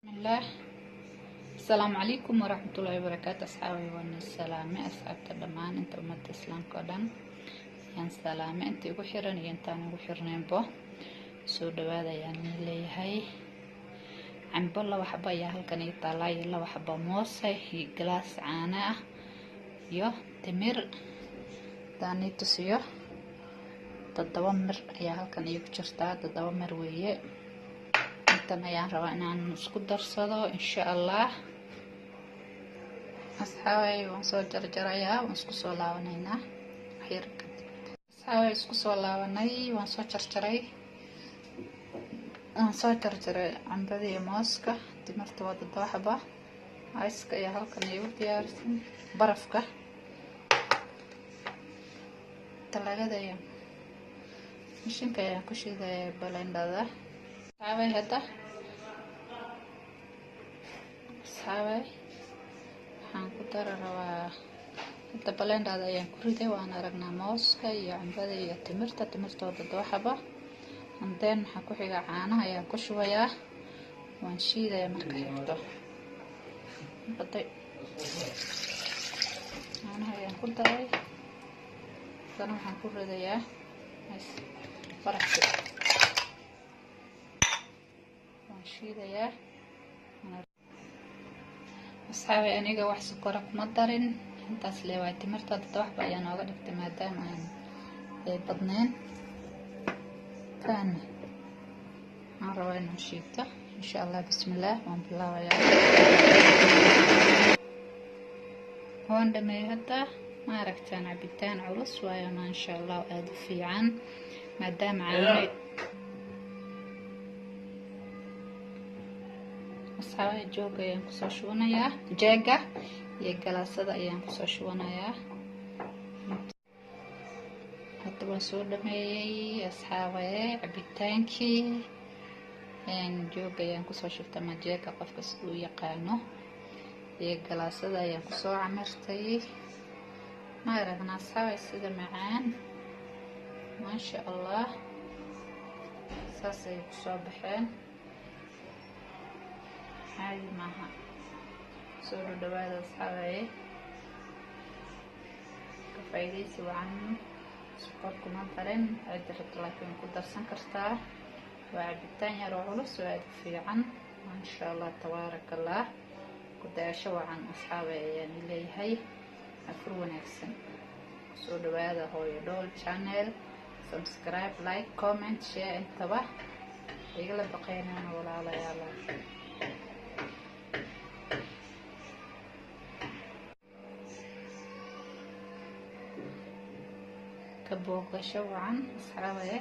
Bismillaah. Asalaamu calaykum waraxmatullaahi wabarakaatu. Asxaabi, waan salaame asxaabta dhammaan, inta ummadda islaamka oo dhan ayaan salaame, inta igu xiran iyo intaan igu xirnaynbo. Soo dhawaada ayaan leeyahay. Cambo 2 xabo ayaa halkan ii taalaa, iyo 2 xabo moose, iyo galaas caano ah, iyo timir. Hadaan ii tusiyo, 7 mir ayaa halkan iigu jirtaa, 7 mir weeye. Intan ayaan rabaa inaan isku darsado, insha Allah. Asxaabay, waan soo jarjarayaa, waan isku soo laabanaynaa waxyar kadib. Asxaabay, isku soo laabanay. Waan soo jarjaray, waan soo jarjaray cambada iyo mooska, timirta waa 7 xaba. Ice-ka ayaa halkan iigu diyaarsan, barafka talaagada iyo mishinka ayaan ku shiidaya, blender-da. Asxaabay, hadda asxaabay waxaan ku dari rabaa, hadda blender-da ayaan ku riday. Waan aragnaa mooska iyo cambada iyo timirta. Timirta waa 7 xaba. And then waxaa ku xiga caanaha ayaan ku shubayaa, waan shiidayaa. Marka xigto baday caanaha ayaan ku daray. Haddana waxaan ku ridayaa barafka, waan shiidayaa. Asxaabay, aniga wax sokora kuma darin, intaas lee waay. Timirta 7 xaba ayaa nooga dhigtay maadaama aan ay badnayn. Kan waxaan rabaa inaan shiito, insha Allah. Bismillaah, waan bilaabayaa. Waan dhameeyay hadda. Ma aragtaan? Cabitaan culus waayo, maasha Allah, aada u fiican maadaama caano. Asxaabaha, jooga ayaan kusoo shubanayaa, jeega iyo galaasada ayaan kusoo shubanayaa. Hadda waan soo dhameeyey, asxaabaye. Cabitaankii jooga ayaan kusoo shubtay ama jeega, qofka siduu u yaqaano, iyo galaasada ayaan kusoo camirtay. Ma aragna, asxaabay, sida macaan? Maasha Allah, saas ayay kusoo baxeen, caadi maaha. Soo dhadhawaada, asxaabaye, ka faa'iidaysi wacan. Sokor kuma darin, cidi rabto laakiin ku darsan kartaa. Waa cabitaan yar oo culus oo aada u fiican, maasha Allah, tabaaraka Allah. Ku dayasho wacan, asxaabay, ayaan leeyahay. Afur wanaagsan. Soo dhawaada Hooyo Dhool Channel. Subscribe, like, comment, share, intaba igala baqeynana, walaalayaala. Ka booqasho wacan, asxaabaye.